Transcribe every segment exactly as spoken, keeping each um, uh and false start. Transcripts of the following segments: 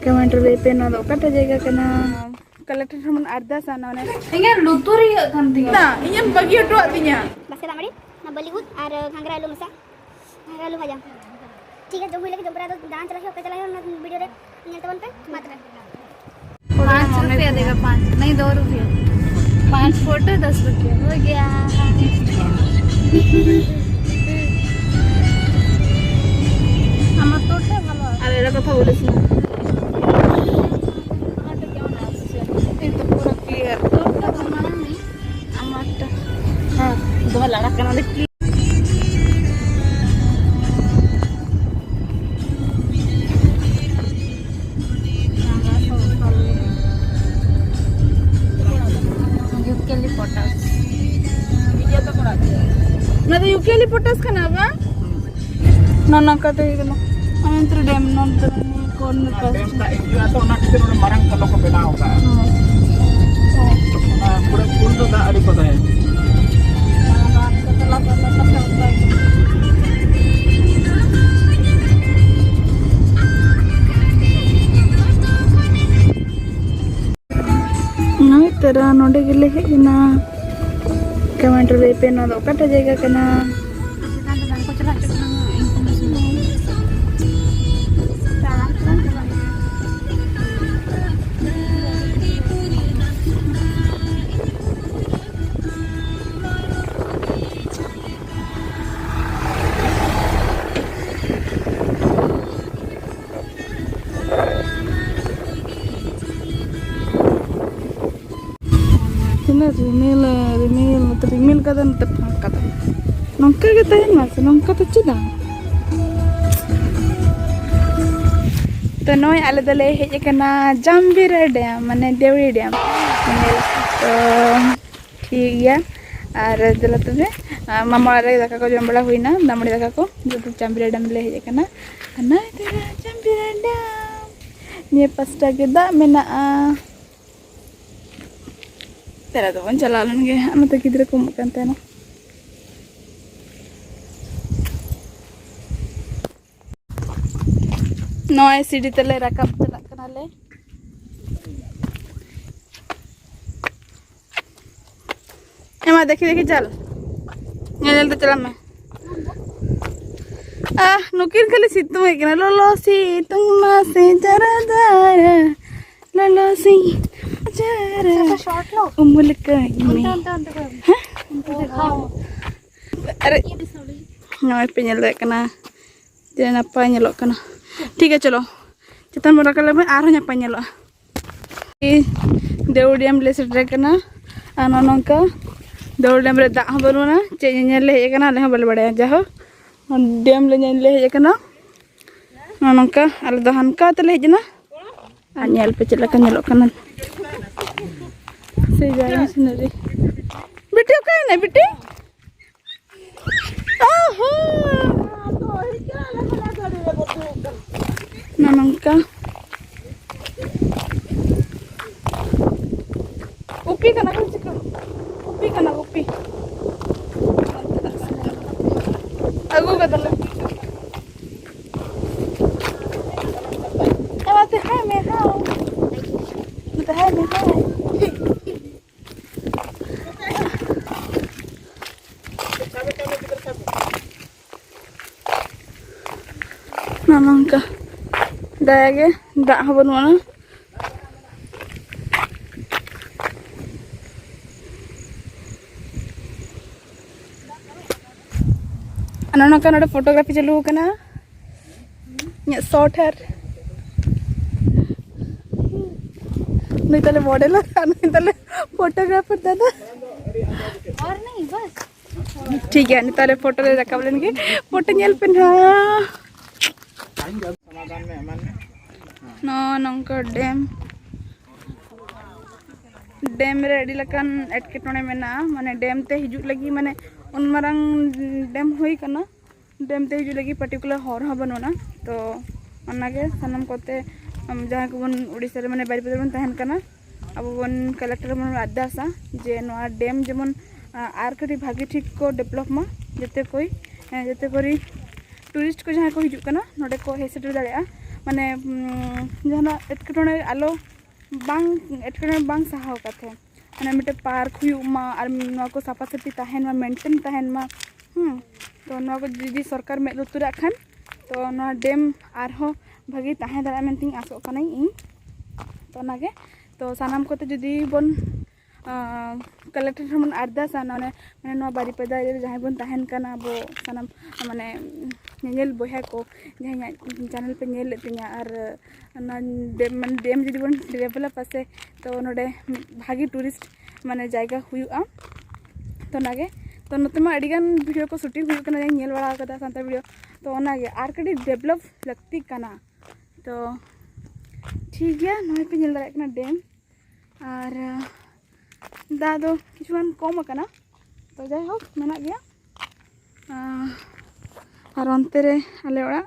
Comment ᱨᱮ ᱞᱟᱹᱭ ᱯᱮ, ᱱᱚᱣᱟ ᱫᱚ ᱚᱠᱟᱴᱟᱜ ᱡᱟᱭᱜᱟ ᱠᱟᱱᱟ? ᱠᱟᱞᱮᱠᱴᱚᱨ ᱴᱷᱮᱱ ᱵᱚᱱ ᱟᱨᱫᱟᱥᱟ, ᱚᱱᱟ ᱢᱟᱱᱮ ᱤᱧᱟᱹᱜ ᱞᱩᱛᱩᱨ ᱤᱭᱟᱹᱜ ᱠᱟᱱ ᱛᱤᱧᱟᱹ᱾ ᱫᱟ, ᱤᱧᱮᱢ ᱵᱟᱹᱜᱤ ᱦᱚᱴᱚᱣᱟᱫ ᱛᱤᱧᱟᱹ᱾ ᱵᱟᱥᱠᱮ ᱫᱟᱜ ᱢᱟᱹᱰᱤ, ᱚᱱᱟ ᱵᱟᱹᱞᱤ ᱩᱫ ᱟᱨ ᱜᱷᱟᱸᱜᱽᱨᱟ ᱟᱹᱞᱩ ᱢᱮᱥᱟ, ᱜᱷᱟᱸᱜᱽᱨᱟ ᱟᱹᱞᱩ ᱵᱷᱟᱡᱟ᱾ ᱴᱷᱤᱠ ᱜᱮ, ᱡᱚᱢ ᱦᱩᱭ ᱞᱮᱜᱮ, ᱡᱚᱢ ᱯᱚᱨᱮ ᱟᱫᱚ ᱫᱟᱬᱟᱱ ᱪᱟᱞᱟᱜ ᱦᱩᱭᱩᱜᱼᱟ, ᱚᱠᱟ ᱪᱟᱞᱟᱜ ᱦᱩᱭᱩᱜᱼᱟ, ᱚᱱᱟ ᱵᱷᱤᱰᱤᱭᱳ ᱨᱮ ᱧᱮᱞ ᱛᱟᱵᱚᱱ ᱯᱮ᱾ ᱢᱟ ᱛᱚᱵᱮ᱾ पाँच रुपया देगा, पाँच, नहीं, दो रुपया। पाँच फोटो, दस रुपया, हो गया। আমার তোরটা ভালো আছে। আর এরা কথা বলিস না। আমারটা কেমন আসছে? এই তো পুরো ক্লিয়ার। তোরটা তো মানান নেই, আমারটা। হ্যাঁ, দোয়া লাগা কেন দেখলি? यूकेलिप्टस। ᱚᱱᱟ ᱫᱚ ᱭᱩᱠᱮᱞᱤᱯᱚᱴᱟᱥ ᱠᱟᱱᱟ ᱵᱟᱝ? ᱱᱚᱣᱟ ᱱᱚᱝᱠᱟ ᱛᱮ ᱦᱩᱭᱩᱜ ᱠᱟᱱᱟ᱾ ᱚᱱᱟ ᱱᱚᱛᱮ ᱨᱮ ᱰᱮᱢ, ᱱᱚᱛᱮ ᱨᱮ ᱠᱚᱨᱱ ᱯᱟᱥ᱾ ᱰᱮᱢ ᱫᱟᱜ ᱦᱤᱡᱩᱜᱼᱟ ᱛᱚ, ᱚᱱᱟ ᱠᱷᱟᱹᱛᱤᱨ ᱚᱸᱰᱮ ᱢᱟᱨᱟᱝ ᱯᱟᱞᱚ ᱠᱚ ᱵᱮᱱᱟᱣ ᱟᱠᱟᱫᱼᱟ᱾ ᱦᱮᱸ᱾ ᱚᱱᱟ ᱯᱩᱨᱟᱹ ᱯᱩᱞ ᱫᱚ ᱫᱟᱜ ᱟᱹᱰᱤ ᱠᱚ ᱛᱟᱦᱮᱸ᱾ ᱱᱚᱜᱼᱚᱭ ᱛᱟᱨᱟ ᱱᱚᱰᱮ ᱜᱮᱞᱮ ᱦᱮᱡ ᱮᱱᱟ᱾ ᱠᱚᱢᱮᱱᱴ ᱨᱮ ᱞᱟᱹᱭ ᱯᱮ, ᱱᱚᱣᱟ ᱫᱚ ᱚᱠᱟᱴᱟᱜ ᱡᱟᱭᱜᱟ ᱠᱟᱱᱟ? ᱛᱤᱱᱟᱹᱜ ᱨᱤᱢᱤᱞ, ᱨᱤᱢᱤᱞ, ᱱᱚᱛᱮ ᱨᱤᱢᱤᱞ ᱠᱟᱫᱟ, ᱱᱚᱛᱮ ᱯᱷᱟᱸᱠ ᱠᱟᱫᱟ᱾ ᱱᱚᱝᱠᱟ ᱜᱮ ᱛᱟᱦᱮᱱ ᱢᱟ ᱥᱮ, ᱱᱚᱝᱠᱟ ᱫᱚ ᱪᱮᱫᱟᱜ? ᱛᱚ ᱱᱚᱜᱼᱚᱭ ᱟᱞᱮ ᱫᱚᱞᱮ ᱦᱮᱡ ᱟᱠᱟᱱᱟ ᱡᱟᱢᱵᱤᱨᱟ ᱰᱮᱢ, ᱢᱟᱱᱮ ᱫᱮᱣᱲᱤ ᱰᱮᱢ ᱧᱮᱞ᱾ ᱛᱚ ᱴᱷᱤᱠ ᱜᱮᱭᱟ, ᱟᱨ ᱫᱮᱞᱟ ᱛᱚᱵᱮ, ᱟᱨ ᱢᱟᱢᱟ ᱚᱲᱟᱜ ᱨᱮ ᱫᱟᱠᱟ ᱠᱚ ᱡᱚᱢ ᱵᱟᱲᱟ ᱦᱩᱭᱱᱟ, ᱫᱟᱜ ᱢᱟᱹᱰᱤ ᱫᱟᱠᱟ ᱠᱚ᱾ ᱱᱤᱛᱚᱜ ᱫᱚ ᱡᱟᱢᱵᱤᱨᱟ ᱰᱮᱢ ᱞᱮ ᱦᱮᱡ ᱟᱠᱟᱱᱟ᱾ ᱟᱨ ᱱᱚᱜᱼᱚᱭ ᱛᱟᱨᱟ ᱡᱟᱢᱵᱤᱨᱟ ᱰᱮᱢ, ᱱᱤᱭᱟᱹ ᱯᱟᱥᱴᱟ ᱜᱮ ᱫᱟᱜ ᱢᱮᱱᱟᱜᱼᱟ᱾ ᱛᱮᱨᱟ ᱫᱚᱵᱚᱱ ᱪᱟᱞᱟᱣ ᱞᱮᱱ ᱜᱮ᱾ ᱟᱨ ᱱᱚᱛᱮ ᱜᱤᱫᱽᱨᱟᱹ ᱠᱚ ᱩᱢᱩᱜ ᱠᱟᱱ ᱛᱟᱦᱮᱱᱟ᱾ ᱱᱚᱜᱼᱚᱭ ᱥᱤᱲᱤ ᱛᱮᱞᱮ ᱨᱟᱠᱟᱵ ᱪᱟᱞᱟᱜ ᱠᱟᱱᱟᱞᱮ᱾ ᱮᱢᱟ ᱫᱮᱠᱷᱤ ᱫᱮᱠᱷᱤ ᱪᱟᱞ, ᱧᱮᱞ ᱧᱮᱞ ᱛᱮ ᱪᱟᱞᱟᱜ ᱢᱮ᱾ ᱟᱦ, ᱱᱩᱠᱤᱱ ᱠᱷᱟᱹᱞᱤ ᱥᱤᱛᱩᱝ ᱮᱫ ᱠᱤᱱᱟ, ᱞᱚᱞᱚ ᱥᱤᱛᱩᱝ ᱱᱟᱥᱮ ᱡᱟᱨᱟ ᱡᱟᱨᱟ, ᱞᱚᱞᱚ ᱥᱤᱛᱩᱝ ᱡᱟᱨᱟ, ᱩᱢᱩᱞ ᱠᱟᱹᱧ ᱢᱮ᱾ ᱦᱮᱸ? ᱟᱨᱮ, ᱱᱚᱜᱼᱚᱭ ᱯᱮ ᱧᱮᱞ ᱫᱟᱲᱮᱭᱟᱜ ᱠᱟᱱᱟ, ᱛᱤᱱᱟᱹᱜ ᱱᱟᱯᱟᱭ ᱧᱮᱞᱚᱜ ᱠᱟᱱᱟ᱾ ᱴᱷᱤᱠ ᱜᱮᱭᱟ, ᱪᱚᱞᱚ ᱪᱮᱛᱟᱱ ᱵᱚᱱ ᱨᱟᱠᱟᱵ ᱞᱮᱱ ᱟᱨᱦᱚᱸ ᱱᱟᱯᱟᱭ ᱧᱮᱞᱚᱜᱼᱟ᱾ ᱫᱮᱣ ᱰᱮᱢ ᱞᱮ ᱥᱮᱴᱮᱨ ᱠᱟᱱᱟ᱾ ᱟᱨ ᱱᱚᱜᱼᱚ ᱱᱚᱝᱠᱟ ᱫᱮᱣ ᱰᱮᱢ ᱨᱮ ᱫᱟᱜ ᱦᱚᱸ ᱵᱟᱹᱱᱩᱜᱼᱟ᱾ ᱪᱮᱫ ᱧᱮᱧᱮᱞ ᱞᱮ ᱦᱮᱡ ᱟᱠᱟᱱᱟ, ᱟᱞᱮ ᱦᱚᱸ ᱵᱟᱞᱮ ᱵᱟᱲᱟᱭᱟ᱾ ᱡᱟᱭᱦᱳᱠ, ᱰᱮᱢ ᱞᱮ ᱧᱮᱞ ᱞᱮ ᱦᱮᱡ ᱟᱠᱟᱱᱟ᱾ ᱱᱚᱜᱼᱚ ᱱᱚᱝᱠᱟ ᱟᱞᱮ ᱫᱚ ᱦᱟᱱᱠᱟ ᱛᱮᱞᱮ ᱦᱮᱡ ᱮᱱᱟ᱾ ᱟᱨ ᱧᱮᱞ ᱯᱮ ᱪᱮᱫ ᱞᱮᱠᱟ ᱧᱮᱞᱚᱜ ᱠᱟᱱᱟ᱾ ᱥᱮ ᱡᱟᱭᱜᱟ ᱥᱤᱱᱟᱨᱤ᱾ ᱵᱤᱴᱤ ᱚᱠᱟᱭᱮᱱᱟᱭ ᱵᱤᱴᱤ? ᱚᱦᱚ! ᱱᱚᱜᱼᱚ ᱱᱚᱝᱠᱟ᱾ ᱜᱩᱯᱤ ᱠᱟᱱᱟ ᱠᱚ ᱪᱤᱠᱟᱹ? ᱜᱩᱯᱤ ᱠᱟᱱᱟ, ᱜᱩᱯᱤ᱾ ᱟᱹᱜᱩ ᱠᱟᱫᱟᱞᱮ᱾ ᱮ, ᱢᱟᱥᱮ ᱦᱟᱭ ᱢᱮ, ᱦᱟᱭ᱾ ᱢᱟᱥᱮ ᱦᱟᱭ ᱢᱮ, ᱦᱟᱭ᱾ ᱱᱚᱜᱼᱚ ᱱᱚᱝᱠᱟ ᱫᱟᱭᱟ ᱜᱮ, ᱫᱟᱜ ᱦᱚᱸ ᱵᱟᱹᱱᱩᱜᱼᱟ᱾ ᱟᱨ ᱱᱚᱜᱼᱚ ᱱᱚᱝᱠᱟ ᱱᱚᱰᱮ ᱯᱷᱳᱴᱳᱜᱨᱟᱯᱷᱤ ᱪᱟᱹᱞᱩ ᱟᱠᱟᱱᱟ᱾ ᱤᱧᱟᱹᱜ ᱥᱚᱴ ᱦᱮᱭᱟᱨ᱾ ᱱᱩᱭ ᱛᱟᱞᱮ ᱢᱚᱰᱮᱞ ᱟᱨ ᱱᱩᱭ ᱛᱟᱞᱮ ᱯᱷᱳᱴᱳᱜᱨᱟᱯᱷᱟᱨ ᱫᱟᱫᱟ᱾ ᱴᱷᱤᱠ ᱜᱮᱭᱟ, ᱱᱤᱛᱚᱜ ᱟᱞᱮ ᱯᱷᱳᱴᱳ ᱞᱮ ᱨᱟᱠᱟᱵ ᱞᱮᱱ ᱜᱮ᱾ ᱯᱷᱳᱴᱳ ᱧᱮᱞ ᱯᱮ ᱱᱟᱦᱟᱜ᱾ ᱱᱚᱜᱼᱚ ᱱᱚᱝᱠᱟ ᱰᱮᱢ, ᱰᱮᱢ ᱨᱮ ᱟᱹᱰᱤ ᱞᱮᱠᱟᱱ ᱮᱴᱠᱮᱴᱚᱬᱮ ᱢᱮᱱᱟᱜᱼᱟ᱾ ᱢᱟᱱᱮ ᱰᱮᱢ ᱛᱮ ᱦᱤᱡᱩᱜ ᱞᱟᱹᱜᱤᱫ, ᱢᱟᱱᱮ ᱩᱱ ᱢᱟᱨᱟᱝ ᱰᱮᱢ ᱦᱩᱭ ᱠᱟᱱᱟ, ᱰᱮᱢ ᱛᱮ ᱦᱤᱡᱩᱜ ᱞᱟᱹᱜᱤᱫ ᱯᱟᱨᱴᱤᱠᱩᱞᱟᱨ ᱦᱚᱨ ᱦᱚᱸ ᱵᱟᱹᱱᱩᱜᱼᱟ᱾ ᱛᱚ ᱚᱱᱟᱜᱮ ᱥᱟᱱᱟᱢ ᱠᱚᱛᱮ, ᱟᱢ ᱡᱟᱦᱟᱸᱭ ᱠᱚᱵᱚᱱ ᱩᱲᱤᱥᱥᱟ ᱨᱮ, ᱢᱟᱱᱮ ᱵᱟᱭᱨᱮ ᱵᱟᱭᱨᱮ ᱵᱚᱱ ᱛᱟᱦᱮᱱ ᱠᱟᱱᱟ, ᱟᱵᱚ ᱵᱚᱱ ᱠᱟᱞᱮᱠᱴᱚᱨ ᱵᱚᱱ ᱟᱨᱫᱟᱥᱟ ᱡᱮ ᱱᱚᱣᱟ ᱰᱮᱢ ᱡᱮᱢᱚᱱ, ᱟ, ᱟᱨ ᱠᱟᱹᱴᱤᱡ ᱵᱷᱟᱜᱮ ᱴᱷᱤᱠ ᱠᱚ ᱰᱮᱵᱷᱞᱚᱯ ᱢᱟ, ᱡᱟᱛᱮ ᱠᱚᱭ, ᱮ, ᱡᱟᱛᱮ ᱠᱚᱨᱮ ᱴᱩᱨᱤᱥᱴ ᱠᱚ ᱡᱟᱦᱟᱸᱭ ᱠᱚ ᱦᱤᱡᱩᱜ ᱠᱟᱱᱟ, ᱱᱚᱰᱮ ᱠᱚ ᱦᱮᱡ ᱥᱮᱴᱮᱨ ᱫᱟᱲᱮᱭᱟᱜᱼᱟ᱾ ᱢᱟᱱᱮ ᱩᱸ, ᱡᱟᱦᱟᱱᱟᱜ ᱮᱴᱠᱮᱴᱚᱬᱮ ᱟᱞᱚ, ᱵᱟᱝ, ᱮᱴᱠᱮᱴᱚᱬᱮ ᱵᱟᱝ ᱥᱟᱦᱟᱣ ᱠᱟᱛᱮ, ᱢᱟᱱᱮ ᱢᱤᱫᱴᱮᱱ ᱯᱟᱨᱠ ᱦᱩᱭᱩᱜ ᱢᱟ ᱟᱨ ᱱᱚᱣᱟ ᱠᱚ ᱥᱟᱯᱷᱟ ᱥᱟᱹᱯᱷᱤ ᱛᱟᱦᱮᱱ ᱢᱟ, ᱢᱮᱱᱴᱮᱱ ᱛᱟᱦᱮᱱ ᱢᱟ᱾ ᱦᱩᱸ, ᱛᱚ ᱱᱚᱣᱟ ᱠᱚ ᱡᱩᱫᱤ ᱥᱚᱨᱠᱟᱨ ᱢᱮᱫ ᱞᱩᱛᱩᱨᱟᱜ ᱠᱷᱟᱱ, ᱛᱚ ᱱᱚᱣᱟ ᱰᱮᱢ ᱟᱨᱦᱚᱸ ᱵᱷᱟᱹᱜᱤ ᱛᱟᱦᱮᱸ ᱫᱟᱲᱮᱭᱟᱜᱼᱟ ᱢᱮᱱᱛᱮᱧ ᱟᱥᱚᱜ ᱠᱟᱱᱟᱧ ᱤᱧ᱾ ᱛᱚ ᱚᱱᱟᱜᱮ, ᱛᱚ ᱥᱟᱱᱟᱢ ᱠᱚᱛᱮ ᱡᱩᱫᱤ ᱵᱚᱱ ᱠᱟᱞᱮᱠᱴᱚᱨ ᱴᱷᱮᱱ ᱵᱚᱱ ᱟᱨᱫᱟᱥᱟ, ᱢᱟᱱᱮ, ᱢᱟᱱᱮ ᱱᱚᱣᱟ ᱵᱟᱨᱤᱯᱟᱫᱟ ᱮᱨᱤᱭᱟ ᱨᱮ ᱡᱟᱦᱟᱸᱭ ᱵᱚᱱ ᱛᱟᱦᱮᱱ ᱠᱟᱱᱟ ᱟᱵᱚ ᱥᱟᱱᱟᱢ, ᱢᱟᱱᱮ ᱧᱮᱧᱮᱞ ᱵᱚᱭᱦᱟ ᱠᱚ, ᱡᱟᱦᱟᱸᱭ ᱤᱧᱟᱹᱜ ᱪᱮᱱᱮᱞ ᱯᱮ ᱧᱮᱞ ᱞᱮᱫ ᱛᱤᱧᱟ, ᱟᱨ ᱚᱱᱟ ᱰᱮᱢ, ᱢᱟᱱᱮ ᱰᱮᱢ ᱡᱩᱫᱤ ᱵᱚᱱ ᱰᱮᱵᱷᱞᱚᱯᱟ ᱥᱮ, ᱛᱚ ᱱᱚᱰᱮ ᱢᱤᱫ ᱵᱷᱟᱹᱜᱤ ᱴᱩᱨᱤᱥᱴ ᱢᱟᱱᱮ ᱡᱟᱭᱜᱟ ᱦᱩᱭᱩᱜᱼᱟ᱾ ᱛᱚ ᱚᱱᱟᱜᱮ, ᱛᱚ ᱱᱚᱛᱮ ᱢᱟ ᱟᱹᱰᱤᱜᱟᱱ ᱵᱷᱤᱰᱤᱭᱳ ᱠᱚ ᱥᱩᱴᱤᱝ ᱦᱩᱭᱩᱜ ᱠᱟᱱᱟ, ᱡᱟᱦᱟᱸᱧ ᱧᱮᱞ ᱵᱟᱲᱟ ᱟᱠᱟᱫᱟ ᱥᱟᱱᱛᱟᱲ ᱵᱷᱤᱰᱤᱭᱳ᱾ ᱛᱚ ᱚᱱᱟᱜᱮ ᱟᱨ ᱠᱟᱹᱴᱤᱡ ᱰᱮᱵᱷᱞᱚᱯ ᱞᱟᱹᱠᱛᱤ ᱠᱟᱱᱟ᱾ ᱛᱚ ᱴᱷᱤᱠ ᱜᱮᱭᱟ, ᱱᱚᱜᱼᱚᱭ ᱯᱮ ᱧᱮᱞ ᱫᱟᱲᱮᱭᱟᱜ ᱠᱟᱱᱟ ᱰᱮᱢ᱾ ᱟᱨ ᱫᱟᱜ ᱫᱚ ᱠᱤᱪᱷᱩᱜᱟᱱ ᱠᱚᱢ ᱟᱠᱟᱱᱟ, ᱛᱚ ᱡᱟᱭᱦᱳᱠ ᱢᱮᱱᱟᱜ ᱜᱮᱭᱟ᱾ ᱟᱨ ᱚᱱᱛᱮ ᱨᱮ ᱟᱞᱮ ᱚᱲᱟᱜ᱾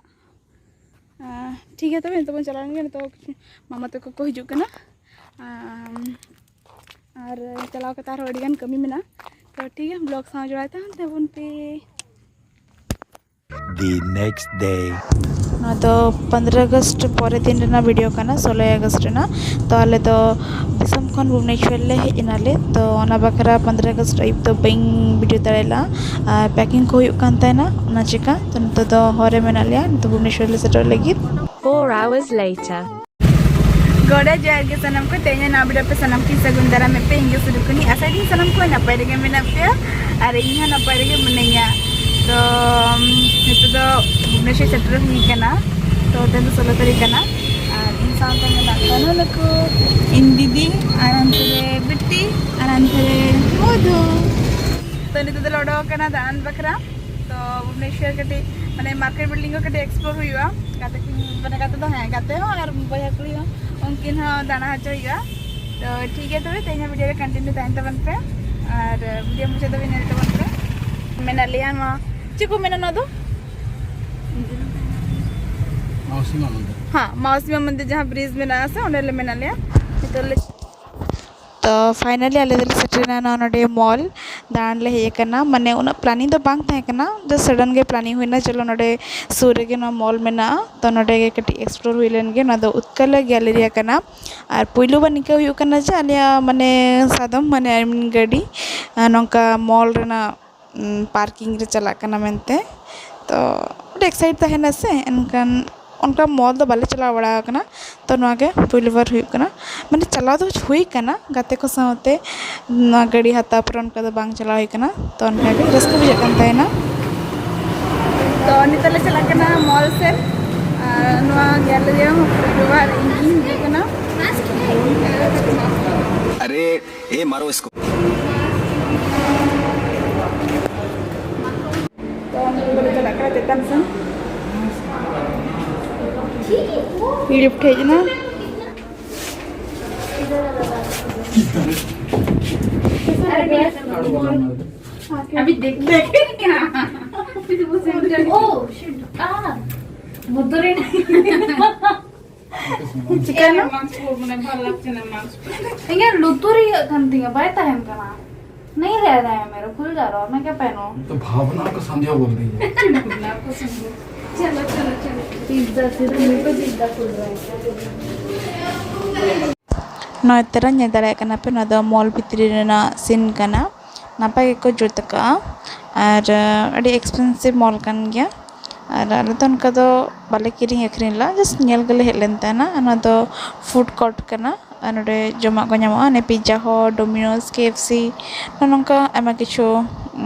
ᱴᱷᱤᱠ ᱜᱮᱭᱟ, ᱛᱚᱵᱮ ᱱᱤᱛᱚᱜ ᱵᱚᱱ ᱪᱟᱞᱟᱣ ᱞᱮᱱ ᱜᱮ᱾ ᱱᱤᱛᱚᱜ ᱠᱤᱪᱷᱩ ᱢᱟᱢᱟ ᱛᱟᱠᱚ ᱠᱚ ᱦᱤᱡᱩᱜ ᱠᱟᱱᱟ᱾ ᱟᱨ ᱪᱟᱞᱟᱣ ᱠᱟᱛᱮ ᱟᱨᱦᱚᱸ ᱟᱹᱰᱤᱜᱟᱱ ᱠᱟᱹᱢᱤ ᱢᱮᱱᱟᱜᱼᱟ᱾ ᱛᱚ ᱴᱷᱤᱠ ᱜᱮᱭᱟ, ᱵᱞᱚᱜ ᱥᱟᱶ ᱡᱚᱲᱟᱣ ᱛᱟᱦᱮᱱ ᱛᱟᱵᱚᱱ ᱯᱮ᱾ The next day. ᱱᱚᱣᱟ ᱫᱚ ᱯᱚᱱᱫᱽᱨᱚ ᱟᱜᱚᱥᱴ ᱯᱚᱨᱮ ᱫᱤᱱ ᱨᱮᱱᱟᱜ ᱵᱷᱤᱰᱤᱭᱳ ᱠᱟᱱᱟ, ᱥᱳᱞᱳᱭ ᱟᱜᱚᱥᱴ ᱨᱮᱱᱟᱜ᱾ ᱛᱚ ᱟᱞᱮ ᱫᱚ ᱫᱤᱥᱚᱢ ᱠᱷᱚᱱ ᱵᱷᱩᱵᱽᱱᱮᱥᱣᱚᱨ ᱞᱮ ᱦᱮᱡ ᱮᱱᱟᱞᱮ᱾ ᱛᱚ ᱚᱱᱟ ᱵᱟᱠᱷᱨᱟ ᱯᱚᱱᱫᱽᱨᱚ ᱟᱜᱚᱥᱴ ᱟᱹᱭᱩᱵ ᱫᱚ ᱵᱟᱹᱧ ᱵᱷᱤᱰᱤᱭᱳ ᱫᱟᱲᱮ ᱞᱮᱫᱼᱟ, ᱟᱨ ᱯᱮᱠᱤᱝ ᱠᱚ ᱦᱩᱭᱩᱜ ᱠᱟᱱ ᱛᱟᱦᱮᱱᱟ, ᱚᱱᱟ ᱪᱤᱠᱟ᱾ ᱛᱚ ᱱᱤᱛᱚᱜ ᱫᱚ ᱦᱚᱨ ᱨᱮ ᱢᱮᱱᱟᱜ ᱞᱮᱭᱟ, ᱱᱤᱛᱚᱜ ᱵᱷᱩᱵᱽᱱᱮᱥᱣᱚᱨ ᱞᱮ ᱥᱮᱴᱮᱨᱚᱜ ᱞᱟᱹᱜᱤᱫ᱾ Four hours later. ᱜᱚᱰᱟ ᱡᱚᱦᱟᱨ ᱜᱮ ᱥᱟᱱᱟᱢ ᱠᱚ, ᱛᱮᱦᱮᱧ ᱱᱟᱣᱟ ᱵᱷᱤᱰᱤᱭᱳ ᱯᱮ ᱥᱟᱱᱟᱢ ᱠᱤᱱ ᱥᱟᱹᱜᱩᱱ ᱫᱟᱨᱟᱢᱮᱫ ᱯᱮ, ᱤᱧ ᱜᱮ ᱥᱩᱨᱩᱠᱩᱱᱤ᱾ ᱟᱥᱟᱭ ᱫᱟᱹᱧ ᱥᱟᱱᱟᱢ ᱠᱚ ᱱᱟᱯᱟᱭ ᱨᱮᱜᱮ ᱢᱮᱱᱟᱜ ᱯᱮᱭᱟ ᱟᱨ ᱤᱧ ᱦᱚᱸ ᱱᱟᱯᱟᱭ ᱨᱮᱜᱮ ᱢᱤᱱᱟᱹᱧᱟ᱾ ᱛᱚ ᱱᱤᱛᱚᱜ ᱫᱚ ᱵᱷᱩᱵᱽᱱᱮᱥᱚᱨ ᱥᱮᱴᱮᱨ ᱦᱩᱭ ᱠᱟᱱᱟ᱾ ᱛᱚ ᱛᱮᱦᱮᱧ ᱫᱚ ᱥᱳᱞᱳ ᱛᱟᱹᱨᱤᱠᱷ ᱠᱟᱱᱟ ᱟᱨ ᱤᱧ ᱥᱟᱶᱛᱮ ᱢᱮᱱᱟᱜ ᱠᱚᱣᱟ ᱱᱩᱠᱩ, ᱤᱧ ᱫᱤᱫᱤ ᱟᱨ ᱦᱟᱱᱛᱮ ᱨᱮ ᱵᱤᱴᱤ ᱟᱨ ᱦᱟᱱᱛᱮ ᱨᱮ ᱢᱚᱫᱷᱩ᱾ ᱛᱚ ᱱᱤᱛᱚᱜ ᱫᱚᱞᱮ ᱚᱰᱚᱠ ᱟᱠᱟᱱᱟ ᱫᱟᱬᱟᱱ ᱵᱟᱠᱷᱨᱟ᱾ ᱛᱚ ᱵᱷᱩᱵᱽᱱᱮᱥᱚᱨ ᱠᱟᱹᱴᱤᱡ ᱢᱟᱱᱮ ᱢᱟᱨᱠᱮᱴ ᱵᱤᱞᱰᱤᱝ ᱠᱚ ᱠᱟᱹᱴᱤᱡ ᱮᱠᱥᱯᱞᱳᱨ ᱦᱩᱭᱩᱜᱼᱟ᱾ ᱜᱟᱛᱮ ᱠᱚ, ᱢᱟᱱᱮ ᱜᱟᱛᱮ ᱦᱚᱸ ᱟᱨ ᱵᱚᱭᱦᱟ ᱠᱩᱲᱤ ᱦᱚᱸ, ᱩᱱᱠᱤᱱ ᱦᱚᱸ ᱫᱟᱬᱟ ᱦᱚᱪᱚ ᱦᱩᱭᱩᱜᱼᱟ᱾ ᱛᱚ ᱴᱷᱤᱠ ᱜᱮᱭᱟ, ᱛᱚᱵᱮ ᱛᱮᱦᱮᱧᱟᱜ ᱵᱷᱤᱰᱤᱭᱳ ᱨᱮ ᱠᱚᱱᱴᱤᱱᱤᱭᱩ ᱛᱟᱦᱮᱱ ᱛᱟᱵᱚᱱ ᱯᱮ ᱟᱨ ᱵᱷᱤᱰᱤᱭᱳ ᱢᱩᱪᱟᱹᱫ ᱫᱷᱟᱹᱵᱤᱡ ᱧᱮᱞ ᱛᱟᱵᱚᱱ ᱯᱮ᱾ ᱢᱮᱱᱟᱜ ᱞᱮᱭᱟ ᱱᱚᱣᱟ, ᱪᱮᱫ ᱠᱚ ᱢᱮᱱᱟ ᱱᱚᱣᱟ ᱫᱚ? ᱢᱟᱣᱥᱤ ᱢᱟ ᱢᱚᱱᱫᱤᱨ᱾ ᱦᱮᱸ, ᱢᱟᱣᱥᱤ ᱢᱟ ᱢᱚᱱᱫᱤᱨ ᱡᱟᱦᱟᱸ ᱵᱨᱤᱡᱽ ᱢᱮᱱᱟᱜᱼᱟ ᱥᱮ, ᱚᱸᱰᱮ ᱞᱮ ᱢᱮᱱᱟᱜ ᱞᱮᱭᱟ ᱱᱤᱛᱚᱜ ᱞᱮ᱾ ᱛᱚ ᱛᱚ finally ᱟᱞᱮ ᱫᱚᱞᱮ ᱥᱮᱴᱮᱨᱮᱱᱟ ᱱᱚᱣᱟ ᱱᱚᱰᱮ ᱢᱚᱞ ᱫᱟᱬᱟᱱ ᱞᱮ ᱦᱮᱡ ᱟᱠᱟᱱᱟ᱾ ᱢᱟᱱᱮ ᱩᱱᱟᱹᱜ planning ᱫᱚ ᱵᱟᱝ ᱛᱟᱦᱮᱸ ᱠᱟᱱᱟ, just sudden ᱜᱮ planning ᱦᱩᱭᱱᱟ, ᱪᱚᱞᱚ ᱱᱚᱰᱮ ᱥᱩᱨ ᱨᱮᱜᱮ ᱱᱚᱣᱟ ᱢᱚᱞ ᱢᱮᱱᱟᱜᱼᱟ, ᱛᱚ ᱱᱚᱰᱮ ᱜᱮ ᱠᱟᱹᱴᱤᱡ explore ᱦᱩᱭ ᱞᱮᱱ ᱜᱮ᱾ ᱱᱚᱣᱟ ᱫᱚ ᱩᱛᱠᱟᱞᱟ ᱜᱮᱞᱮᱨᱤᱭᱟ ᱠᱟᱱᱟ᱾ ᱟᱨ ᱯᱩᱭᱞᱩ ᱵᱟᱨ ᱱᱤᱝᱠᱟᱹ ᱦᱩᱭᱩᱜ ᱠᱟᱱᱟ ᱡᱮ ᱟᱞᱮᱭᱟᱜ ᱢᱟᱱᱮ ᱥᱟᱫᱚᱢ ᱢᱟᱱᱮ I mean ᱜᱟᱹᱰᱤ ᱟᱨ ᱱᱚᱝᱠᱟ ᱢᱚᱞ ᱨᱮᱱᱟᱜ ᱯᱟᱨᱠᱤᱝ ᱨᱮ ᱪᱟᱞᱟᱜ ᱠᱟᱱᱟ ᱢᱮᱱᱛᱮ᱾ ᱛᱚ ᱟᱹᱰᱤ excite ᱛᱟᱦᱮᱱᱟ ᱥᱮ, ᱮᱱᱠᱷᱟᱱ ᱚᱱᱠᱟ ᱢᱚᱞ ᱫᱚ ᱵᱟᱞᱮ ᱪᱟᱞᱟᱣ ᱵᱟᱲᱟ ᱟᱠᱟᱱᱟ᱾ ᱛᱚ ᱱᱚᱣᱟ ᱜᱮ ᱯᱩᱭᱞᱩ ᱵᱟᱨ ᱦᱩᱭᱩᱜ ᱠᱟᱱᱟ, ᱢᱟᱱᱮ ᱪᱟᱞᱟᱣ ᱫᱚ ᱦᱩᱭ ᱠᱟᱱᱟ ᱜᱟᱛᱮ ᱠᱚ ᱥᱟᱶᱛᱮ, ᱱᱚᱣᱟ ᱜᱟᱹᱰᱤ ᱦᱟᱛᱟᱣ ᱯᱚᱨᱮ ᱚᱱᱠᱟ ᱫᱚ ᱵᱟᱝ ᱪᱟᱞᱟᱣ ᱦᱩᱭ ᱠᱟᱱᱟ᱾ ᱛᱚ ᱚᱱᱠᱟ ᱜᱮ ᱨᱟᱹᱥᱠᱟᱹ ᱵᱩᱡᱷᱟᱹᱜ ᱠᱟᱱ ᱛᱟᱦᱮᱱᱟ᱾ ᱛᱚ ᱱᱤᱛᱚᱜ ᱞᱮ ᱪᱟᱞᱟᱜ ᱠᱟᱱᱟ ᱢᱚᱞ ᱥᱮᱫ, ᱟᱨ ᱱᱚᱣᱟ ᱜᱮᱞᱮᱨᱤᱭᱟ ᱦᱚᱸ ᱯᱩᱭᱞᱩ ᱵᱟᱨ ᱤᱧ ᱜᱤᱧ ᱦᱤᱡᱩᱜ ᱠᱟᱱᱟ᱾ ᱟᱨᱮ, ᱮ ᱢᱟᱨᱳ ᱤᱥᱠᱳ᱾ ᱛᱚ ᱱᱤᱛᱚᱜ ᱫᱚᱞᱮ ᱪᱟᱞᱟᱜ ᱠᱟᱱᱟ ᱪᱮᱛᱟᱱ ᱥᱮᱱ᱾ ᱞᱤᱯᱷᱴ ᱦᱮᱡ ᱮᱱᱟ᱾ अभी देख देख ओ शिट। आ। वो तो रे। ᱪᱤᱠᱟᱹᱭᱮᱱᱟ? ᱢᱟᱥᱠ ᱠᱚ ᱢᱟᱱᱮ ᱵᱷᱟᱞ ᱞᱟᱜᱪᱷᱮ ᱱᱟ ᱢᱟᱥᱠ᱾ ᱤᱧᱟᱹᱜ ᱞᱩᱛᱩᱨ ᱤᱭᱟᱹᱜ ᱠᱟᱱ ᱛᱤᱧᱟᱹ, ᱵᱟᱭ ᱛᱟᱦᱮᱱ ᱠᱟᱱᱟ᱾ नहीं रह रहा है मेरा, खुल जा रहा है, मैं क्या पहनूं? तो भावना को संध्या बोल रही है। ना को समझो। चलो चलो चलो। पिज्जा से तो मेरे को पिज्जा खुल रहा है। ᱱᱚᱜᱼᱚᱭ ᱛᱚᱨᱟ ᱧᱮᱞ ᱫᱟᱲᱮᱭᱟᱜ ᱠᱟᱱᱟ ᱯᱮ, ᱱᱚᱣᱟ ᱫᱚ ᱢᱚᱞ ᱵᱷᱤᱛᱨᱤ ᱨᱮᱱᱟᱜ scene ᱠᱟᱱᱟ᱾ ᱱᱟᱯᱟᱭ ᱜᱮᱠᱚ ᱡᱩᱛ ᱟᱠᱟᱫᱼᱟ ᱟᱨ ᱟᱹᱰᱤ expensive ᱢᱚᱞ ᱠᱟᱱ ᱜᱮᱭᱟ᱾ ᱟᱨ ᱟᱞᱮ ᱫᱚ ᱚᱱᱠᱟ ᱫᱚ ᱵᱟᱞᱮ ᱠᱤᱨᱤᱧ ᱟᱹᱠᱷᱨᱤᱧ ᱞᱮᱫᱼᱟ, just ᱧᱮᱞ ᱜᱮᱞᱮ ᱦᱮᱡ ᱞᱮᱱ ᱛᱟᱦᱮᱱᱟ᱾ ᱚᱱᱟ ᱫᱚ food court ᱠᱟᱱᱟ ᱟᱨ ᱱᱚᱰᱮ ᱡᱚᱢᱟᱜ ᱠᱚ ᱧᱟᱢᱚᱜᱼᱟ, ᱚᱱᱮ pizza ᱦᱚᱸ, Domino's, K F C, ᱱᱚᱜᱼᱚ ᱱᱚᱝᱠᱟ ᱟᱭᱢᱟ ᱠᱤᱪᱷᱩ,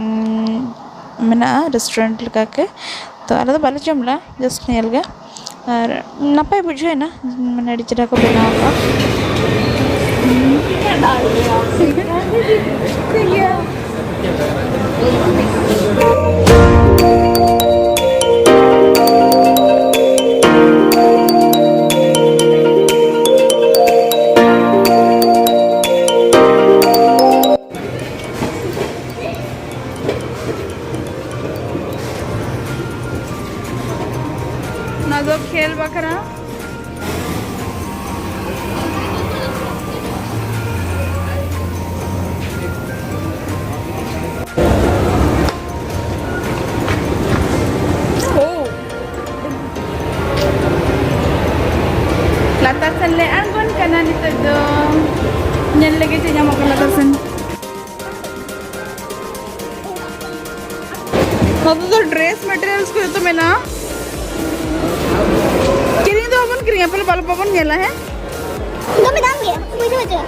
ᱩᱸ, ᱢᱮᱱᱟᱜᱼᱟ restaurant ᱞᱮᱠᱟᱜᱮ᱾ ᱛᱚ ᱟᱞᱮ ᱫᱚ ᱵᱟᱞᱮ ᱡᱚᱢ ᱞᱮᱫᱼᱟ, just ᱧᱮᱞ ᱜᱮ᱾ ᱟᱨ ᱱᱟᱯᱟᱭ ᱵᱩᱡᱷᱟᱹᱣ ᱮᱱᱟ, ᱢᱟᱱᱮ ᱟᱹᱰᱤ ᱪᱮᱦᱨᱟ ᱠᱚ ᱵᱮᱱᱟᱣ ᱟᱠᱟᱫᱼᱟ᱾ ᱚᱱᱟ ᱫᱚ ᱠᱷᱮᱞ ᱵᱟᱠᱷᱨᱟ᱾ ᱠᱟᱱᱟ ᱱᱤᱛᱚᱜ ᱫᱚ᱾ ᱧᱮᱞ ᱞᱮᱜᱮ ᱪᱮᱫ ᱧᱟᱢᱚᱜ ᱠᱟᱱᱟ ᱞᱟᱛᱟᱨ ᱥᱮᱱ᱾ ᱱᱚᱛᱮ ᱫᱚ ᱰᱨᱮᱥ ᱢᱮᱴᱮᱨᱤᱭᱟᱞᱥ ᱠᱚ ᱡᱚᱛᱚ ᱢᱮᱱᱟᱜᱼᱟ᱾ ᱠᱤᱨᱤᱧ ᱫᱚ ᱵᱟᱵᱚᱱ ᱠᱤᱨᱤᱧᱟ, ᱯᱟᱞᱮ ᱵᱟᱵᱚᱱ ᱧᱮᱞᱟ, ᱦᱮᱸ? ᱫᱚᱢᱮ ᱫᱟᱢ ᱜᱮᱭᱟ, ᱵᱩᱡᱷᱟᱹᱣ ᱦᱚᱪᱚ᱾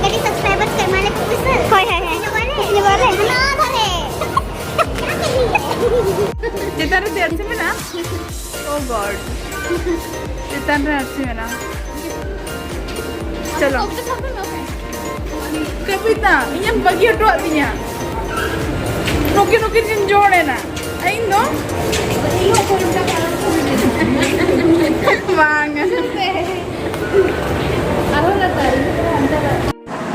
ᱠᱟᱹᱴᱤᱡ subscribers ᱠᱚ ᱮᱢᱟ ᱞᱮ ᱠᱚ ᱯᱩᱭᱥᱟᱹ᱾ ᱦᱳᱭ, ᱦᱳᱭ, ᱦᱳᱭ᱾ ᱧᱮᱞ ᱵᱟᱞᱮ, ᱧᱮᱞ ᱵᱟᱞᱮ᱾ ᱦᱟᱱᱟ ᱫᱷᱟᱨᱮ᱾ ᱪᱮᱛᱟᱱ ᱨᱮ ᱟᱨᱥᱤ ᱢᱮᱱᱟᱜᱼᱟ? Oh God. ᱪᱮᱛᱟᱱ ᱨᱮ ᱟᱨᱥᱤ ᱢᱮᱱᱟᱜᱼᱟ᱾ ᱪᱚᱞᱚ᱾ ᱠᱟᱹᱯᱤᱛᱟ, ᱤᱧᱮᱢ ᱵᱟᱹᱜᱤ ᱦᱚᱴᱚᱣᱟᱫ ᱫᱤᱧᱟ᱾ ᱱᱩᱠᱤᱱ, ᱱᱩᱠᱤᱱ ᱠᱤᱱ ᱡᱚᱲ ᱮᱱᱟ᱾ ᱤᱧ ᱫᱚ? ᱵᱟᱝ᱾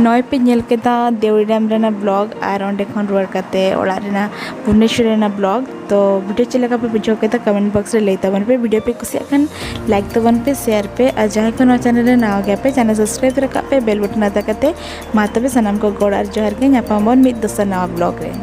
ᱱᱚᱜᱼᱚᱭ ᱯᱮ ᱧᱮᱞ ᱠᱮᱫᱟ ᱫᱮᱣᱨᱤ ᱰᱮᱢ ᱨᱮᱱᱟᱜ ᱵᱞᱚᱜ ᱟᱨ ᱚᱸᱰᱮ ᱠᱷᱚᱱ ᱨᱩᱣᱟᱹᱲ ᱠᱟᱛᱮ ᱚᱲᱟᱜ ᱨᱮᱱᱟᱜ ᱵᱷᱩᱵᱽᱱᱮᱥᱚᱨ ᱨᱮᱱᱟᱜ ᱵᱞᱚᱜ᱾ ᱛᱚ ᱵᱷᱤᱰᱤᱭᱳ ᱪᱮᱫ ᱞᱮᱠᱟ ᱯᱮ ᱵᱩᱡᱷᱟᱹᱣ ᱠᱮᱫᱟ, ᱠᱚᱢᱮᱱᱴ ᱵᱚᱠᱥ ᱨᱮ ᱞᱟᱹᱭ ᱛᱟᱵᱚᱱ ᱯᱮ᱾ ᱵᱷᱤᱰᱤᱭᱳ ᱯᱮ ᱠᱩᱥᱤᱭᱟᱜ ᱠᱷᱟᱱ ᱞᱟᱭᱤᱠ ᱛᱟᱵᱚᱱ ᱯᱮ, ᱥᱮᱭᱟᱨ ᱯᱮ, ᱟᱨ ᱡᱟᱦᱟᱸᱭ ᱠᱚ ᱱᱚᱣᱟ ᱪᱮᱱᱮᱞ ᱨᱮ ᱱᱟᱣᱟ ᱜᱮᱭᱟ ᱯᱮ, ᱪᱮᱱᱮᱞ ᱥᱟᱵᱥᱠᱨᱟᱭᱤᱵ ᱨᱟᱠᱟᱵ ᱯᱮ ᱵᱮᱞ ᱵᱚᱴᱚᱱ ᱟᱛᱟ ᱠᱟᱛᱮ᱾ ᱢᱟ ᱛᱚᱵᱮ ᱥᱟᱱᱟᱢ ᱠᱚ ᱜᱚᱲ ᱟᱨ ᱡᱚᱦᱟᱨ ᱜᱮ, ᱧᱟᱯᱟᱢ ᱟᱵᱚᱱ ᱢᱤᱫ ᱫᱚᱥᱟᱨ ᱱᱟᱣᱟ ᱵᱞᱚᱜ ᱨᱮ᱾